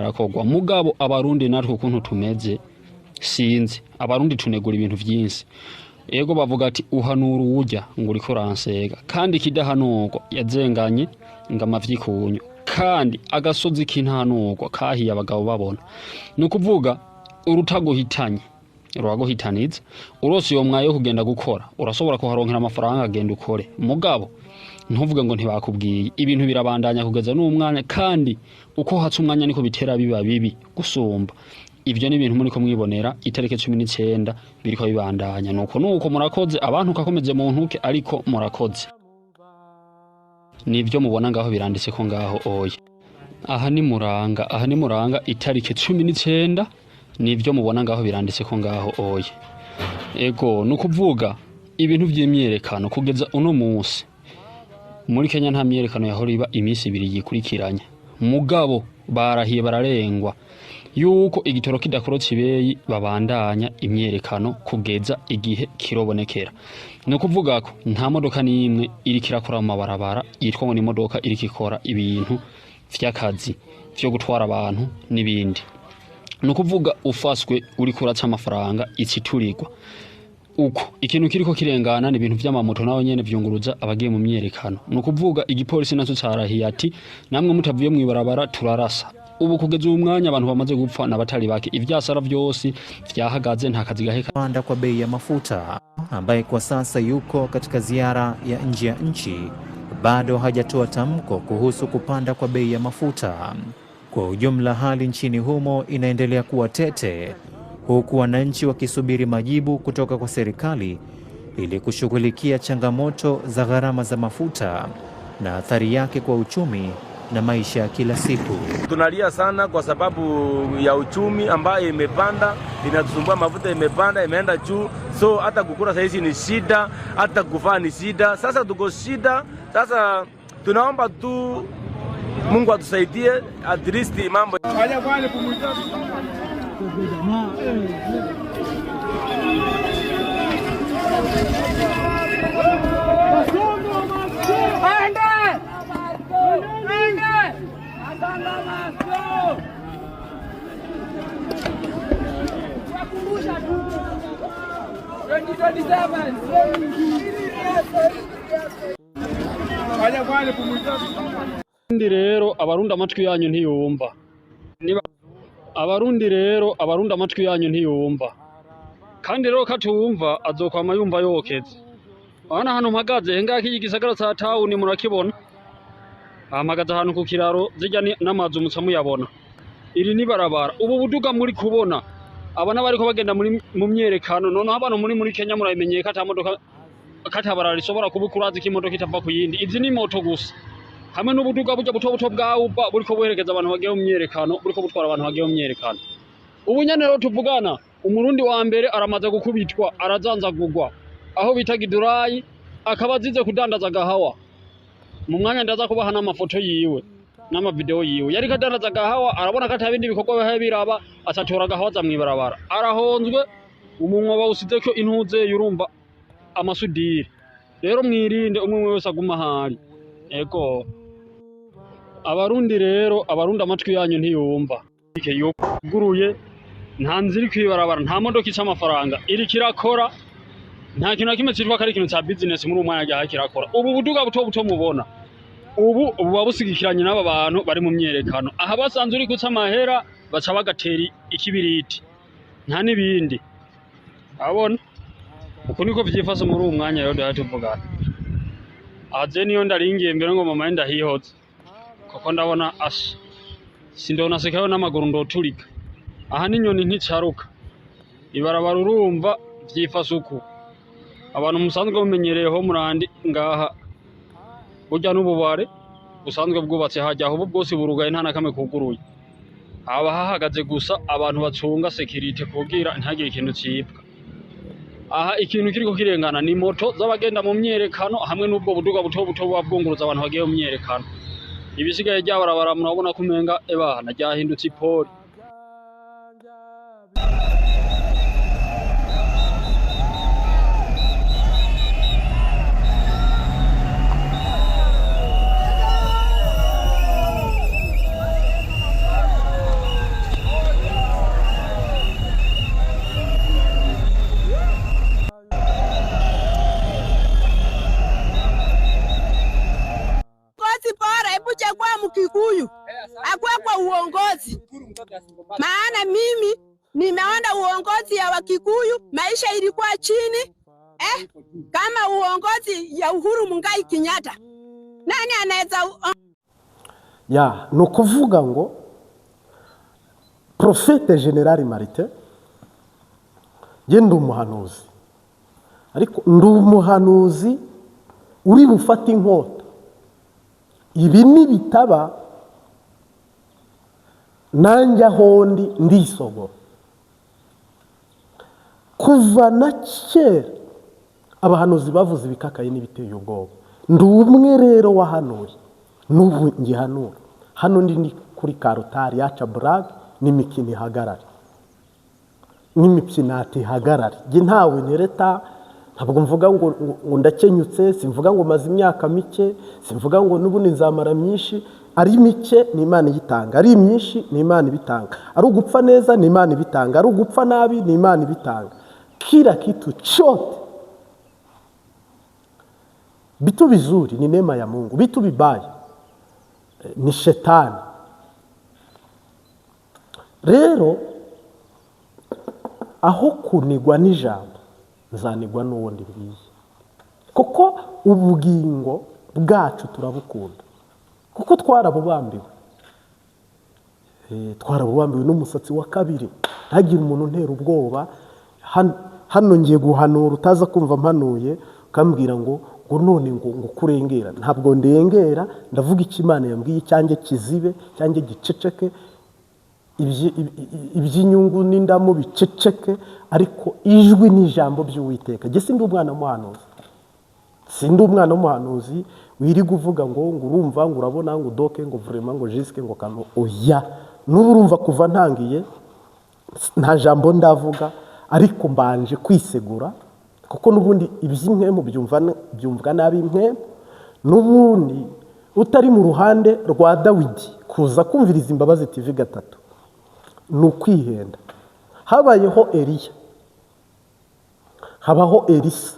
Arakogwa mugabo Abarundi natwe ukuntu tumeze, sinzi, Abarundi tunegura ibintu vyinshi. Ego, bavuga ati uhanura uwurya ngo uriko uransega, kandi ikidahanurwa yazenganye ngo amavyi kunyu, kandi agasozi k'intahanurwa kahiye abagabo babona. Ni ukuvuga urutaguhitanye ruraguhitaniza. Urose iyo mwayo yo kugenda gukora, urashobora kuharonkera amafaranga, agenda ukore, mugabo ntuvuge ngo ntibakubwiye. Ibintu birabandanya kugeza n'umwanya, kandi uko hatse umwanya niko bitera biba bibi gusumba. Ivyo ni ibintu muriko mwibonera itariki 19 biriko bibandanya. Nuko murakoze abantu kakomeze mu ntuke, ariko murakoze. Nivyo mubona ngaho biranditse ko ngaho oya. Aha ni Muranga, aha ni Muranga itariki 19. Nivyo mubona ngaho biranditse ko ngaho oya. Ego, ni ukuvuga ibintu vy'imyiyerekano kugeza uno munsi muri Kenya nta myiyerekano yahora iba iminsi 2 yikurikiranya, mugabo barahiye bararengwa yuko igitoro kidakorotse ibeyi babandanya imyiyerekano kugeza igihe kirobonekera. Ni ukuvuga ko nta modoka n'imwe iriko irakora mu mabarabara yitwa ngo ni imodoka iriko ikora ibintu vy'akazi vyo gutwara abantu n'ibindi. Ni ukuvuga ufaswe uriko uraca amafaranga iciturirwa. Uko ikintu kiriko kirengana ni ibintu vy'amamoto naho nyene vyunguruza abagiye mu myiyerekano. Ni ukuvuga igipolisi naco carahiye ati namwe mutavuye mw'ibarabara turarasa. Ubu kugeza uyu mwanya abantu bamaze gupfa n'abatari bake, ivyasara vyose vyahagaze, nta kazi gaheka. Kupanda kwa bei ya mafuta, ambaye kwa sasa yuko katika ziara ya nje ya nchi, bado hajatoa tamko kuhusu kupanda kwa bei ya mafuta. Kwa ujumla, hali nchini humo inaendelea kuwa tete, huku wananchi wakisubiri majibu kutoka kwa serikali ili kushughulikia changamoto za gharama za mafuta na athari yake kwa uchumi na maisha ya kila siku. Tunalia sana kwa sababu ya uchumi ambayo imepanda, inatusumbua. Mafuta imepanda, imeenda juu, so hata kukula sahizi ni shida, hata kuvaa ni shida. Sasa tuko shida. Sasa tunaomba tu Mungu atusaidie, at least mambo Abarundi rero, Abarundi amatwi yanyu ntiyumva. Niba Abarundi rero, Abarundi amatwi yanyu ntiyumva, kandi rero katumva azokwama yumva yokeze. Urabona hano mpagaze ngaki igisagara ca tawuni murakibona, mpagaze ahantu ku kiraro zirya n'amazu muca muyabona. Iri ni barabara. Ubu buduga muri kubona aba n'abariko bagenda muri mu myerekano. Noneho abantu muri Kenya murabimenyeye ko ata modoka katabarara rishobora kuba ukurazi ko imodoka itava ku yindi. Izi ni moto gusa hamwe n'ubuduga burya buto buto bwa Uber buriko buherekeza abantu bagiye mu myerekano, buriko butwara abantu bagiye mu myerekano. Ubu nyene rero tuvugana, Umurundi wa mbere aramaze gukubitwa, arazanzagurwa aho bita Gidurayi, akaba azize kudandaza agahawa. Mu mwanya ndaza kubaha n'amafoto yiwe n'amavideo yiwe. Yariko adandaza agahawa, arabona ko ata bindi bikorwa bihaye biraba, acatora agahawa aza mw'ibarabara, arahonzwe, umunwa bawusizeko intuze, urumva amasudire. Rero mwirinde, umwe umwe wese aguma ahari. Ego, Abarundi rero, Abarundi amatwi yanyu ntiyumva. Yuguruye, nta nzira iri kw'ibarabara, nta modoka ica amafaranga iriko irakora, nta kintu na kimwe citwa ko ari ikintu ca business muri uwo mwanya gihaye kirakora. Ubu buduga buto buto mubona ubu buba busigikiranye n'aba bantu bari mu myerekano. Aha basanze uri guca amahera baca bagatera ikibiriti, nta n'ibindi abona. Uku niko vyifashe muri uwo mwanya rero duhaye tuvugana. Aje niyo ndaringiye mbere ngo mama ndahihoze, kuko ndabona asha sindonasekayo n'amaguru ndoturika. Aha n'inyoni nticaruka ibarabara. Urumva vyifashe uku. Abantu musanzwe mumenyereyeho murandi ngaha, burya n'ububare busanzwe bwubatse hajya aho ubu bwose burugaye, nta na kamwe kuguruye. Haba hahagaze gusa abantu bacunga sécurité kugira ntihagire ikintu cibwa. Aha ikintu kiriko kirengana ni moto z'abagenda mu myerekano hamwe n'ubwo buduga buto buto buba bwunguruza abantu bagiye mu myerekano. Ibisigaye ryabarabara murabona ko umenga ebana ryahindutse ipori. uongozi, maana mimi nimeona uongozi ya Wakikuyu maisha ilikuwa chini kama uongozi ya Uhuru Muigai Kenyatta. Nani anaweza Ya, ni ukuvuga ngo Prophète Général Martin, njye ndi umuhanuzi, ariko ndi umuhanuzi uri bufate inkota. Ibi nibitaba, nanjye aho ndi ndisogora. Kuva na kera abahanuzi bavuze ibikakaye n'ibiteye ubwoba. Ndi umwe rero wahanuye, n'ubu ngihanura. Hano ndi ni kuri karutari yaca burage n'imikino ihagarare, n'imipyinati ihagarare. Njye ntawe ntereta, ntabwo mvuga ngo ndakenyutse, simvuga ngo maze imyaka mike, simvuga ngo n'ubundi nzamara myinshi. Ari mike ni Imana iyitanga, ari myinshi ni Imana ibitanga, ari ugupfa neza ni Imana ibitanga, ari ugupfa nabi ni Imana ibitanga. Kila kitu chote, vitu vizuri ni neema ya Mungu, vitu vibaya ni shetani. Rero aho kunigwa n'ijambo, nzanigwa n'uwo ndibwiye, kuko ubugingo bwacu turabukunda, kuko twarabubambiwe. Twarabubambiwe n'umusatsi wa kabiri. Ntagire umuntu untera ubwoba. Hano ngiye guhanura, utaza kumva mpanuye ukambwira ngo none ngo kurengera. Ntabwo ndengera, ndavuga icyo Imana yambwiye. Icyanjye kizibe cyanjye giceceke, iby'inyungu n'indamu biceceke, ariko ijwi n'ijambo by'Uwiteka. Njye sindi umwana w'umuhanuzi, sindi umwana w'umuhanuzi wirirwa uvuga ngo urumva, ngo urabona, ngo udoke, ngo vraiment, ngo jusque, ngo kano. Oya, n'ubu urumva kuva ntangiye nta jambo ndavuga, ariko mbanje kwisegura, kuko n'ubundi iby'impwemu byumvwa nabi. Impwemu n'ubundi utari mu ruhande rwa Dawidi kuza kumviriza Imbabazi TV gatatu ni ukwihenda. Habayeho Eliya, habaho Elisa,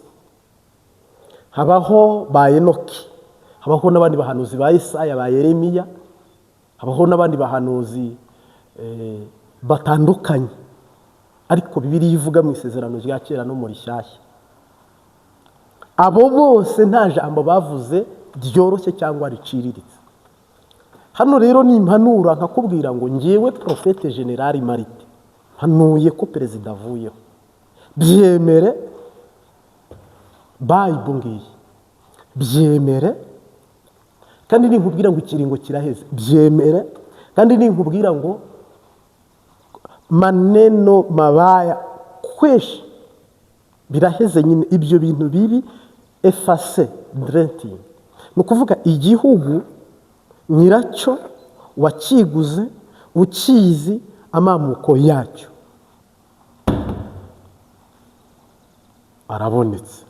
habaho ba Enoki, habaho n'abandi bahanuzi ba Isaya, ba Yeremiya, habaho n'abandi bahanuzi batandukanye, ariko Bibiliya ivuga mu Isezerano rya Kera no mu Rishyashya. Abo bose nta jambo bavuze ryoroshye cyangwa riciriritse. Hano rero ni impanura nkakubwira ngo ngewe Prophète Général Martin mpanuye ko perezida avuyeho. Byemere, bayibu ngiyi, byemere. Kandi ninkubwira ngo ikiringo kiraheze, byemere. Kandi ninkubwira ngo maneno mabaya kweshi, biraheze nyine. Ibyo bintu bibi efase drenting, ni ukuvuga igihugu nyiracyo wakiguze ukizi amamuko yacyo arabonetse.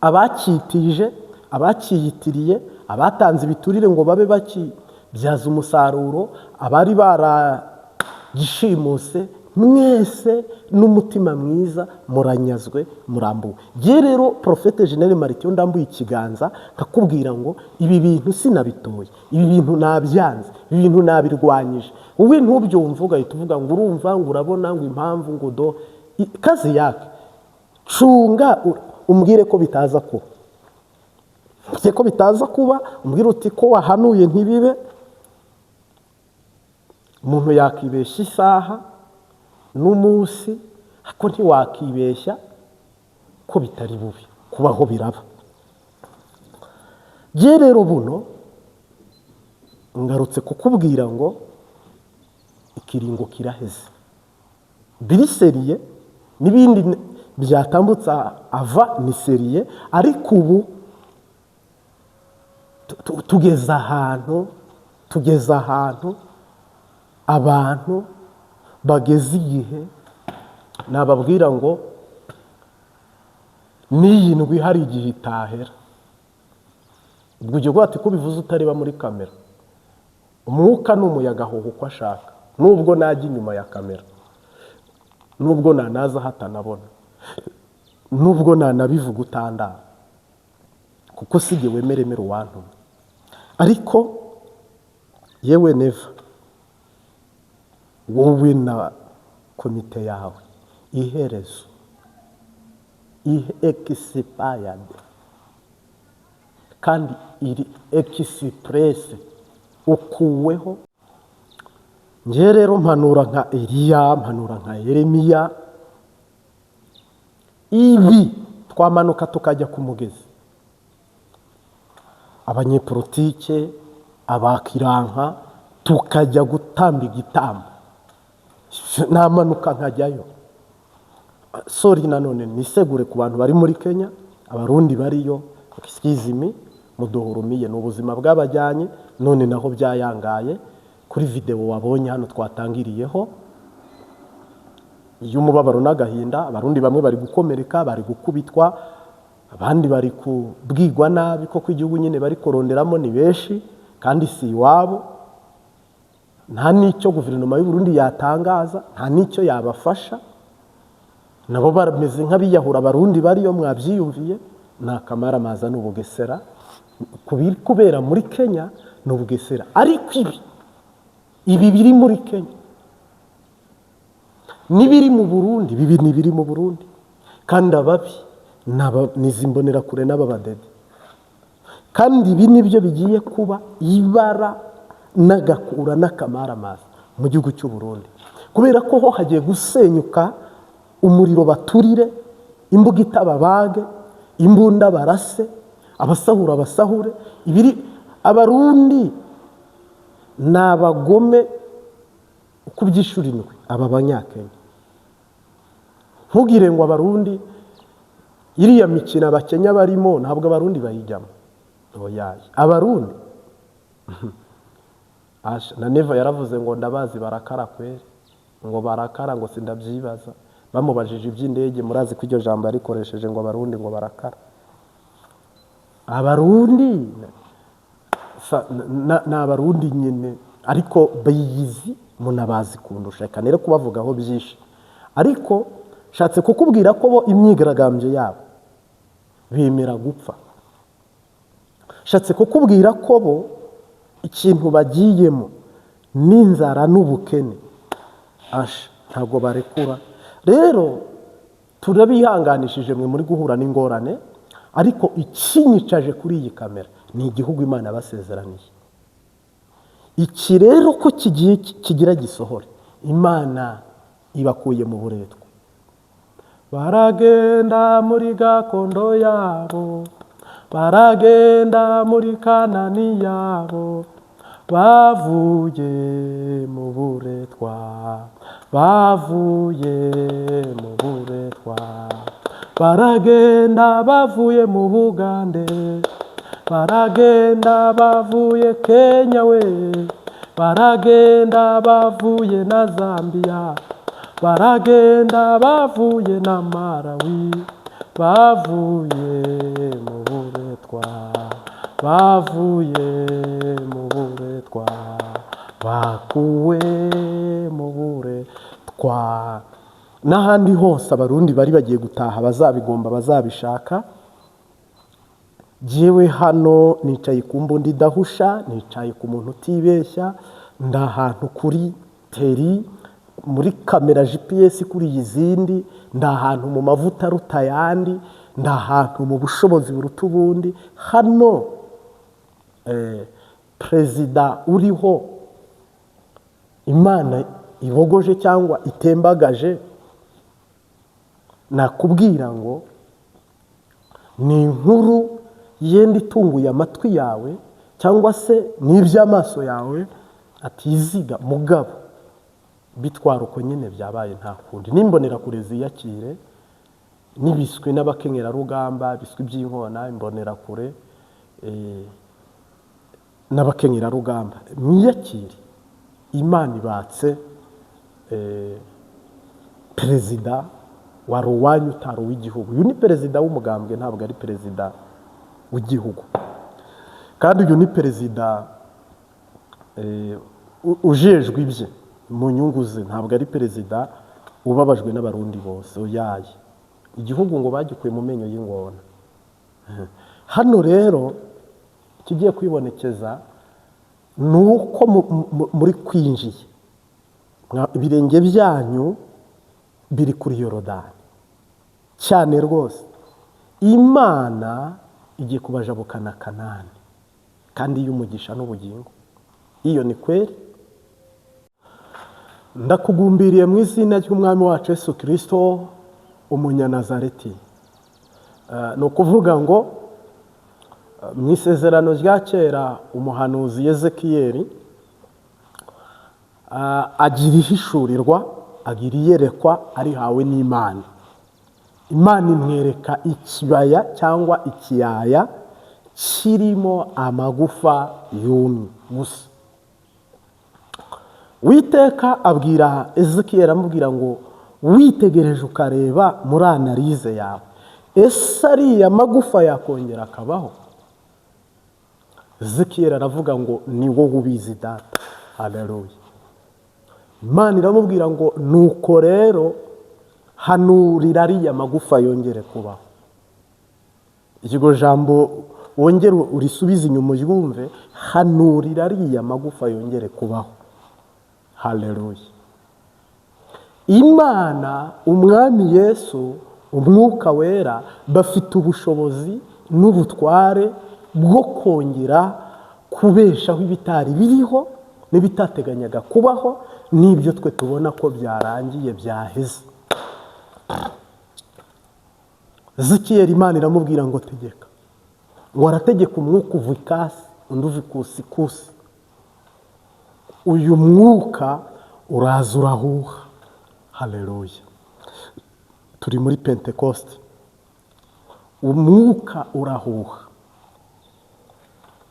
Abakitije, abakiyitiriye, abatanze ibiturire ngo babe bakibyaza umusaruro, abari baragishimuse, mwese n'umutima mwiza muranyazwe, murambuwe. Ngewe rero Prophète Général Martin ndambuye ikiganza nkakubwira ngo ibi bintu sinabitoye, ibi bintu nabyanze, ibi bintu nabirwanyije. Wowe ntubyumve, ugahita uvuga ngo urumva, ngo urabona, ngo impamvu, ngo do kazi yake. Cunga umbwire ko bitaza kuba, umbwire ko bitaza kuba, umbwire uti ko wahanuye ntibibe. Umuntu yakibeshya isaha n'umunsi, ariko ntiwakibeshya ko bitari bubi kubaho, biraba. Ngewe rero buno ngarutse kukubwira ngo ikiringo kiraheze, biri sérieux n'ibindi byatambutse ava ni sérieux, ariko ubu tugeze ahantu abantu bageze igihe nababwira ngo n'iyi ndwi hari igihe itahera. Ubwo ujya uvuga ati ko ubivuze utareba muri kamera? Umwuka ni umuyaga, ahuha uko ashaka. Nubwo najya inyuma ya kamera, nubwo nanaza hatanabona, nubwo nanabivuga utandara, kuko si jye wemeremera uwantumye. Ariko yewe Neva Wowe na komite yawe, iherezo expired kandi iri express, ukuweho. Njye rero mpanura nka Eliya, mpanura nka Yeremiya. Ibi twamanuka tukajya ku mugezi, abanyepolitike, abakiranka, tukajya gutamba igitambo, namanuka nkajyayo. Sorry, nanone nisegure ku bantu bari muri Kenya, Abarundi bariyo, excuse me, muduhurumiye, ni ubuzima bwabajyanye. None naho byayangaye kuri videwo wabonye hano twatangiriyeho y'umubabaro n'agahinda. Abarundi bamwe bari gukomereka, bari gukubitwa, abandi bari kubwigwa nabi, koko igihugu nyine bari kuronderamo ni benshi kandi si iwabo. Nta n'icyo guverinoma y'u Burundi yatangaza, nta n'icyo yabafasha. Nabo bameze nk'abiyahura. Abarundi bariyo mwabyiyumviye, ni akamaramaza, ni ubugesera. Ku biri kubera muri Kenya ni ubugesera, ariko ibi biri muri Kenya n'ibiri mu Burundi, bibi ni ibiri mu Burundi, kandi ababi ni izi mbonerakure n'aba badede. Kandi ibi nibyo bigiye kuba ibara n'agakura n'akamaramaza mu gihugu cy'u Burundi, kubera ko ho hagiye gusenyuka, umuriro baturire, imbuga itababage, imbunda barase, abasahura basahure. Ibiri Abarundi ni abagome uko ubyishura indwi. Aba Banyakenya, ntugire ngo Abarundi iriya mikino Abakenya barimo ntabwo Abarundi bayijyamo. Oyaye, Abarundi. Asha, na Neva yaravuze ngo ndabazi barakara kweri, ngo barakara, ngo sindabyibaza. Bamubajije iby'indege, murazi ko iryo jambo yarikoresheje ngo Abarundi ngo barakara. Abarundi ni Abarundi nyine, ariko bayizi, munabazi kundusha. Reka nere kubavugaho byinshi, ariko nshatse kukubwira ko bo imyigaragambyo yabo bemera gupfa. Nshatse kukubwira ko bo ikintu bagiyemo n'inzara n'ubukene, asha, ntabwo barekura. Rero turabihanganishije mwe muri guhura n'ingorane, ariko ikinyicaje kuri iyi kamera ni igihugu Imana yabasezeraniye. Iki rero ko kigiye kigira gisohore, Imana ibakuye mu buretwa, baragenda muri gakondo yabo, baragenda muri Kanani yabo, bavuye mu buretwa, bavuye mu buretwa, baragenda bavuye mu Bugande, baragenda bavuye Kenya we, baragenda bavuye na Zambia, baragenda bavuye na Malawi, bavuye mu buretwa, bavuye mu buretwa, bakuwe mu buretwa. N'ahandi hose Abarundi bari bagiye gutaha, bazabigomba, bazabishaka. Jyewe hano nicaye ku mbundi idahusha, nicaye ku muntu utibeshya, ndi ahantu kuri teri muri kamera GPS kuri izindi, ndi ahantu mu mavuta aruta ayandi, ndi ahantu mu bushobozi buruta ubundi. Hano perezida uriho Imana ibogoje cyangwa itembagaje, nakubwira ngo ni inkuru yenda itunguye amatwi yawe cyangwa se n'iby'amaso yawe atiziga. Mugabo bitwara uko nyine byabaye, nta kundi. N'imbonerakure ziyakire, n'ibiswi n'abakenyerarugamba, ibiswi by'inkona, imbonerakure n'abakenyerarugamba, mwiyakire. Imana ibatse perezida wari uwanyu, utari uw'igihugu. Uyu ni perezida w'umugambwe, ntabwo ari perezida w'igihugu. Kandi uyu ni perezida ujejwe ibye mu nyungu ze, ntabwo ari perezida ubabajwe n'Abarundi bose. Oyaye, igihugu ngo bagikuye mu menyo y'ingona. Hano rero ikigiye kwibonekeza ni uko muri kwinjiye. Ibirenge byanyu biri kuri Yorodani cyane rwose. Imana igiye kubajabukana Kanani kandi y'umugisha n'ubugingo. Iyo ni kweri. Ndakugumbiriye mu izina ry'Umwami wacu Yesu Kirisito Umunyanazareti. Ni ukuvuga ngo mu isezerano rya kera umuhanuzi Yezekiyeli agira ihishurirwa, agira iyerekwa arihawe n'Imana. Imana imwereka ikibaya cyangwa ikiyaya kirimo amagufa yumye gusa. Uwiteka abwira Ezekiyeli, amubwira ngo witegereje ukareba muri analyse yawe, ese ariya magufa yakongera akabaho? Ezekiyeli aravuga ngo ni wowe ubizi Data. Haleluya. Imana iramubwira ngo nuko rero hanurira ariya magufa yongere kubaho. Iryo jambo wongere urisubize inyuma uryumve, hanurira ariya magufa yongere kubaho. Haleluya. Imana, Umwami Yesu, Umwuka Wera bafite ubushobozi n'ubutware bwo kongera kubeshaho ibitari biriho n'ibitateganyaga kubaho, n'ibyo twe tubona ko byarangiye byaheze. Ezekiyeli Imana iramubwira ngo tegeka. Ngo arategeka umwuka uva ikasi, undi uva ikusikusi. Uyu mwuka uraza urahuha. Haleluya. Turi muri Pentekoste. Umwuka urahuha.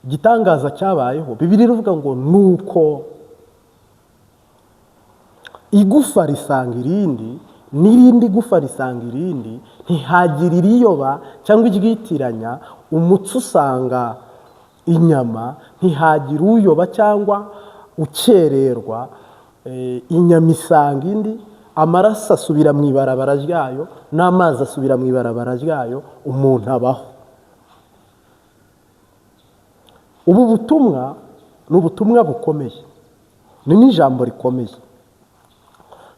Igitangaza cyabayeho, Bibiliya iravuga ngo nuko igufa risanga irindi, n'irindi gufa risanga irindi, ntihagira iriyoba cyangwa iryitiranya, umutsi usanga inyama, ntihagira uyoba cyangwa ukererwa, inyama isanga indi, amaraso asubira mu ibarabara ryayo, n'amazi asubira mu ibarabara ryayo, umuntu abaho. Ubu butumwa ni ubutumwa bukomeye, ni n'ijambo rikomeye.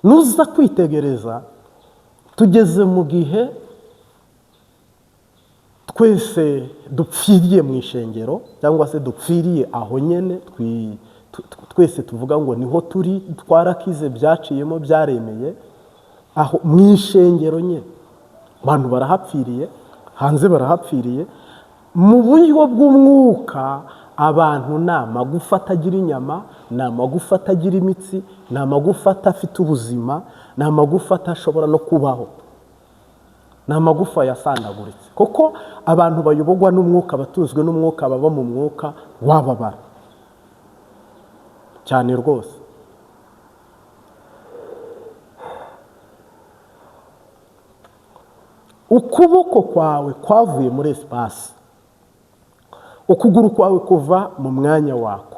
Nuza kwitegereza, tugeze mu gihe twese dupfiriye mu ishengero, cyangwa se dupfiriye aho nyene, twese tuvuga ngo niho turi, twarakize, byaciyemo, byaremeye aho mu ishengero nyene. Abantu barahapfiriye, hanze barahapfiriye. Mu buryo bw'umwuka abantu ni amagufa atagira inyama, ni amagufa atagira imitsi, ni amagufa atafite ubuzima, ni amagufa atashobora no kubaho, ni amagufa yasandaguritse. Kuko abantu bayoborwa n'umwuka, batuzwe n'umwuka, baba mu mwuka wababara cyane rwose. Ukuboko kwawe kwavuye muri espace, ukuguru kwawe kuva mu mwanya wako,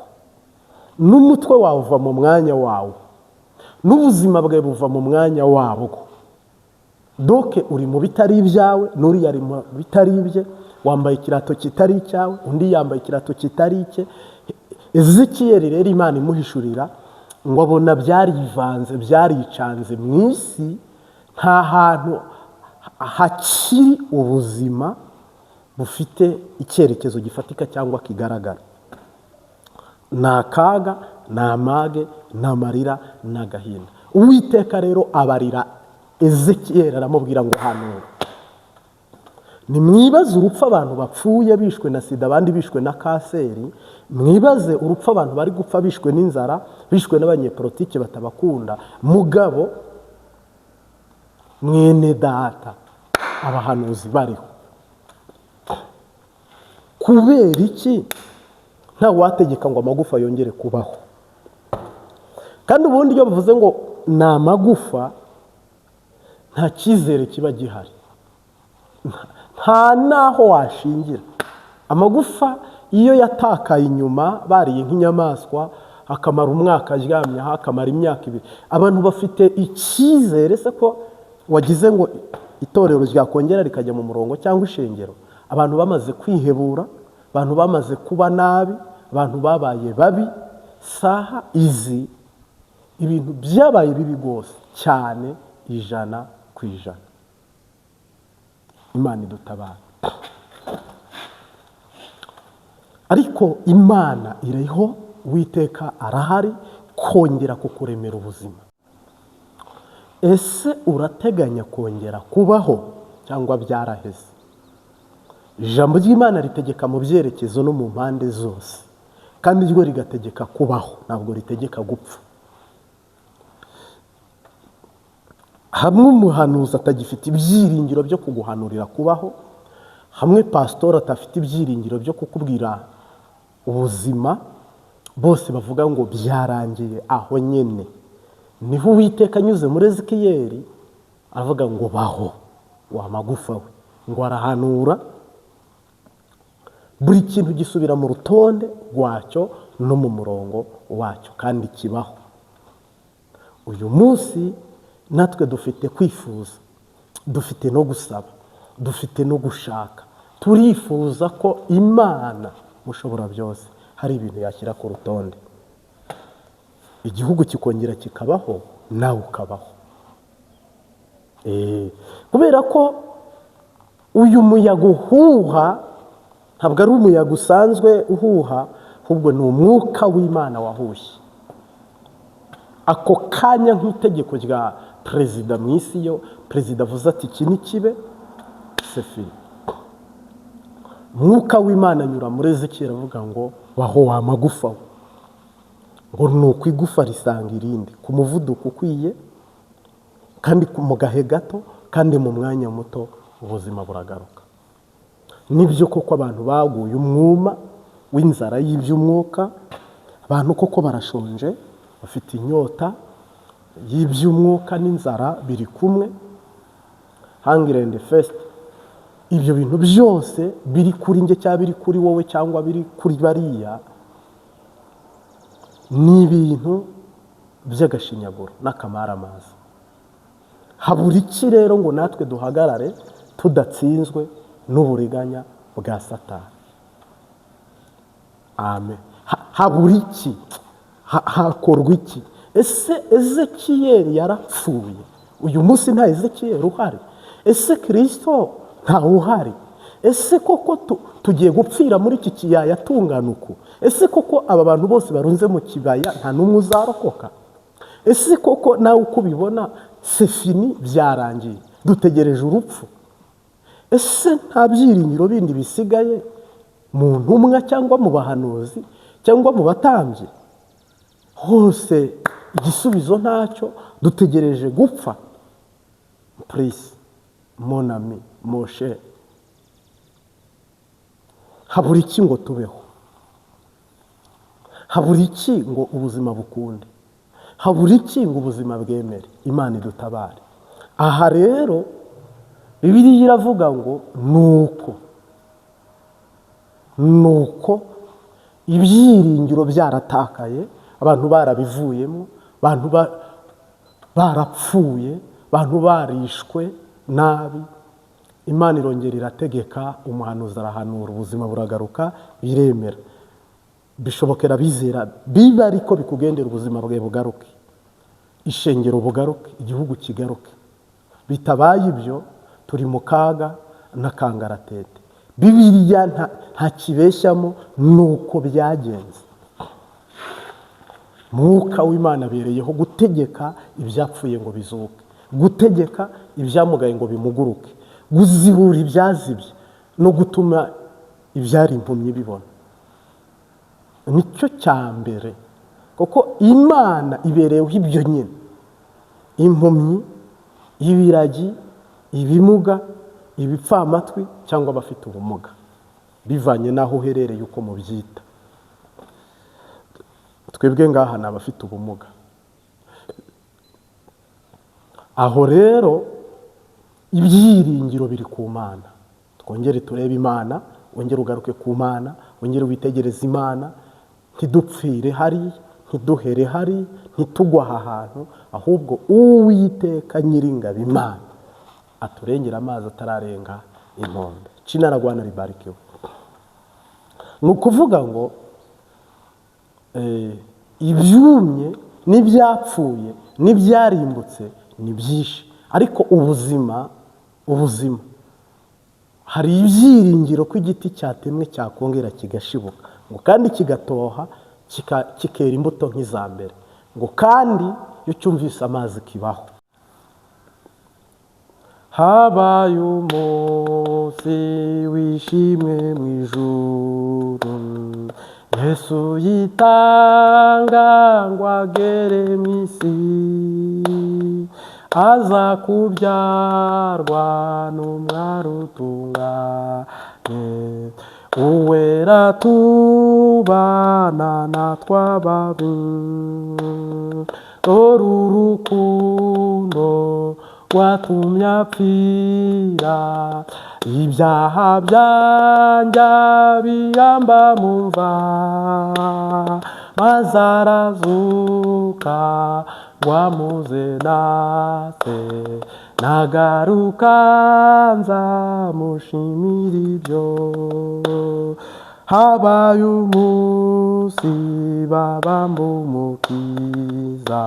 n'umutwe wawe uva mu mwanya wawo, n'ubuzima bwawe buva mu mwanya wabwo. Doke uri mu bitari ibyawe, n'uriya ari mu bitari ibye, wambaye ikirato kitari icyawe, undi yambaye ikirato kitari icye. Ezekiyeli rero Imana imuhishurira ngo abona byarivanze, byaricanze mu isi, nta hantu hakiri ubuzima bufite icyerekezo gifatika cyangwa kigaragara. Ni akaga, ni amage, ni amarira, ni agahinda. Uwiteka rero abarira Ezekiyeli aramubwira ngo hanura. Nimwibaze urupfu abantu bapfuye bishwe na sida, abandi bishwe na kanseri. Mwibaze urupfu abantu bari gupfa bishwe n'inzara, bishwe n'abanyepolitike batabakunda. Mugabo mwene data, abahanuzi bariho. Kubera iki nta wategeka ngo amagufa yongere kubaho? Kandi ubundi iyo bavuze ngo ni amagufa, nta cyizere kiba gihari, nta naho washingira. Amagufa iyo yatakaye inyuma bariye nk'inyamaswa, akamara umwaka aryamye aho, akamara imyaka ibiri, abantu bafite icyizere se ko wagize ngo itorero ryakongera rikajya mu murongo cyangwa ishengero. Abantu bamaze kwihebura, abantu bamaze kuba nabi, abantu babaye babi. Saha izi Ibintu byabaye bibi rwose cyane, 100%. Imana idutabara. Ariko Imana iriho, Uwiteka arahari kongera kukuremera ubuzima. Ese urateganya kongera kubaho cyangwa byaraheze? Ijambo ry'Imana ritegeka mu byerekezo no mu mpande zose, kandi ryo rigategeka kubaho, ntabwo ritegeka gupfa. Hamwe umuhanuzi atagifite ibyiringiro byo kuguhanurira kubaho, hamwe pasitori atafite ibyiringiro byo kukubwira ubuzima, bose bavuga ngo byarangiye aho nyine. Niho Uwiteka anyuze muri Ezekiyeli avuga ngo baho wa magufa we, ngo arahanura buri kintu gisubira mu rutonde rwacyo no mu murongo wacyo, kandi kibaho. Uyu munsi natwe dufite kwifuza, dufite no gusaba, dufite no gushaka. Turifuza ko Imana mushobora byose hari ibintu yashyira ku rutonde, igihugu kikongera kikabaho, nawe ukabaho. Kubera ko uyu muyaga uhuha ntabwo ari umuyaga usanzwe uhuha, ahubwo ni umwuka w'Imana wahushye ako kanya, nk'itegeko rya perezida mu isi. Yo perezida avuze ati iki ni kibe, c'est fini. Umwuka w'Imana anyura muri Ezekiyeli avuga ngo baho wa magufa we, ngo ni uko igufa risanga irindi ku muvuduko ukwiye, kandi mu gahe gato, kandi mu mwanya muto, ubuzima buragaruka. Nibyo koko, abantu baguye umwuma w'inzara y'iby'umwuka. Abantu koko barashonje, bafite inyota y'iby'umwuka n'inzara biri kumwe, hunger and thirst. Ibyo bintu byose biri kuri njye cyangwa biri kuri wowe cyangwa biri kuri bariya ni ibintu by'agashinyaguro n'akamaramaza. Habura iki rero ngo natwe duhagarare tudatsinzwe n'uburiganya bwa Satani? Amen. Habura iki? Hakorwa iki? Ese Ezekiyeli yarapfuye? Uyu munsi nta Ezekiyeli uhari? Ese Kirisito ntawe uhari? Ese koko tugiye gupfira muri iki kiyaya tungana uku? Ese koko aba bantu bose barunze mu kibaya nta n'umwe uzarokoka? Ese koko nawe uko ubibona, c'est fini, byarangiye, dutegereje urupfu? Ese nta byiringiro bindi bisigaye mu ntumwa cyangwa mu bahanuzi cyangwa mu batambyi? Hose igisubizo ntacyo, dutegereje gupfa. Please, mon ami, mon cher, habura iki ngo tubeho? Habura iki ngo ubuzima bukunde? Habura iki ngo ubuzima bwemere? Imana idutabare. Aha rero Bibiliya iravuga ngo nuko ibyiringiro byaratakaye, abantu barabivuyemo, abantu barapfuye, abantu barishwe nabi, Imana irongera irategeka, umuhanuzi arahanura, ubuzima buragaruka, biremera, bishobokera bizera biba. Ariko bikugendera, ubuzima bwawe bugaruke, ishengero bugaruke, igihugu kigaruke. Bitabaye ibyo, turi mu kaga n'akangaratete. Bibiliya nta kibeshyamo, ni uko byagenze. Mwuka w'Imana abereyeho gutegeka ibyapfuye ngo bizuke, gutegeka ibyamugaye ngo bimuguruke, guzibura ibyazibye no gutuma ibyari impumyi bibona. Nicyo cya mbere, kuko Imana ibereyeho ibyo nyine: impumyi, ibiragi, ibimuga, ibipfamatwi cyangwa abafite ubumuga, bivanye n'aho uherereye uko mubyita. Twebwe ngaha ni abafite ubumuga. Aho rero ibyiringiro biri ku Mana. Twongere turebe Imana, wongere ugaruke ku Mana, wongere witegereze Imana. Ntidupfire hariya, ntiduhere hariya, ntitugwe aha hantu, ahubwo Uwiteka Nyiringabo Imana aturengera amazi atararenga inkombe. Jina la Bwana libarikiwe. Ni ukuvuga ngo ibyumye n'ibyapfuye n'ibyarimbutse ni byinshi, ariko ubuzima hari ibyiringiro ko igiti cyatemwe cyakongera kigashibuka, ngo kandi kigatoha kikera imbuto nk'iza mbere, ngo kandi iyo cyumvise amazi kibaho. Habaye umunsi wishimwe mu ijuru, Yesu yitanga ngo agere mu isi, aza kubyarwa n'umwari utunganye, uwera tubana natwe ababi. Dore urukundo rwatumye apfira ibyaha byanjye biyamba mu mva, maze arazuka wamuze nase, nagaruka nzamushimira ibyo. Habaye umunsi babamba Umukiza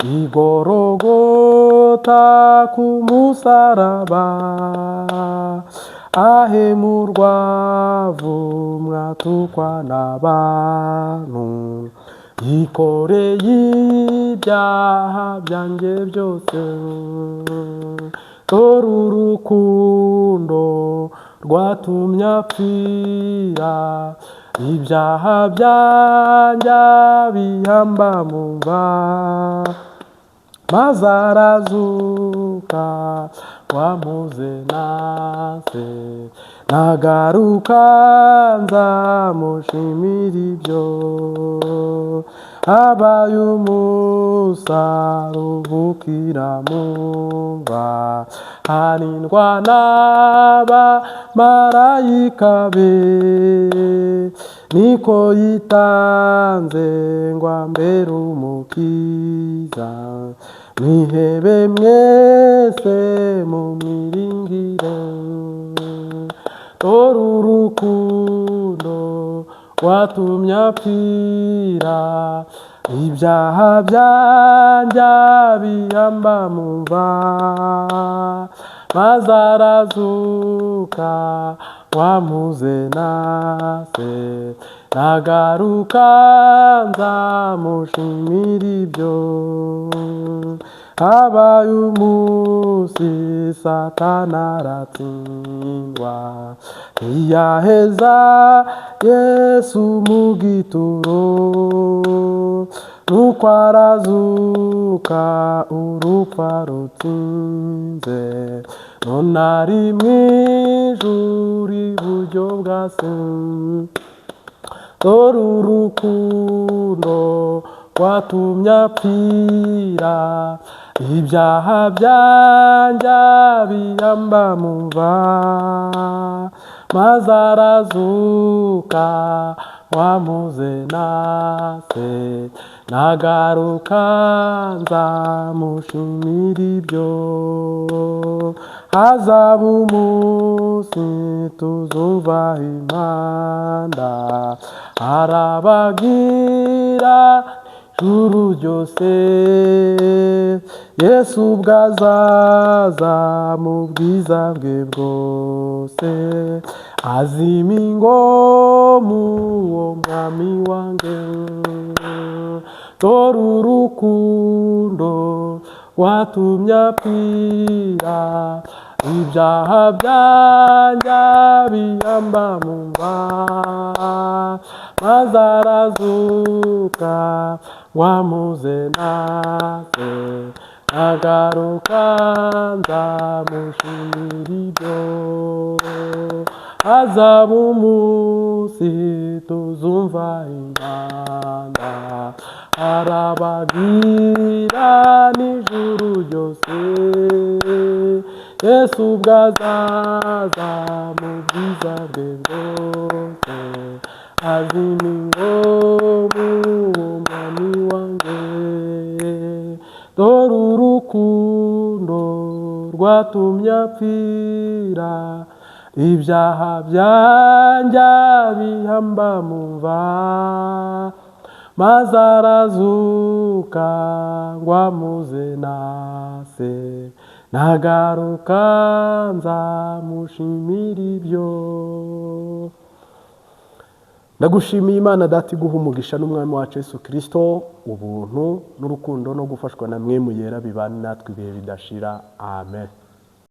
i Gorogota ku musaraba, ahemurwa avumwa atukwa n'abantu, yikoreye ibyaha byanjye byose. Dore urukundo rwatumye apfira ibyaha byanjye bihamba mu mva, maze arazuka wamuze nase, nagaruka nzamushimira ibyo. Habaye umusarubukira mu mva, harindwa n'abamarayika be, niko yitanze ngo ambere umukiza, mwihebe mwese mumwiringire. Dore urukundo rwatumye apfira ibyaha byanjye bihamba mu mva, maze arazuka wamuze nase, nagaruka nzamushimira ibyo. Habaye umunsi Satani aratsindwa, ntiyaheza Yesu mu gituro, nuko arazuka urupfu arutsinze, none ari mu ijuru iburyo bwa Se. Dore urukundo rwatumye apfira ibyaha byanjye bihamba mu mva, maze arazuka wamuze nase, nagaruka nzamushimira ibyo. Hazaba umunsi tuzumva impanda, arabagira ijuru ryose, Yesu ubwo azaza mu bwiza bwe bwose, azima ingoma uwo mwami wanjye. Dore urukundo rwatumye apfira ibyaha byanjye bihamba mu mva, maze arazuka wamuze nase, nagaruka nzamushimira ibyo. Hazaba umunsi tuzumva impanda, arabagira n'ijuru ryose, Yesu ubwo azaza mu bwiza bwe bwose, azima ingoma uwo mwami wanjye. Dore urukundo rwatumye apfira ibyaha byanjye bihamba mu mva, Maze arazuka ngo amuze na se, nagaruka nzamushimira ibyo. Ndagushimiye Imana Data iguha umugisha n'Umwami wacu Yesu Kirisito, ubuntu n'urukundo no gufashwa na mwe muyera bibane natwe ibihe bidashira. Amen.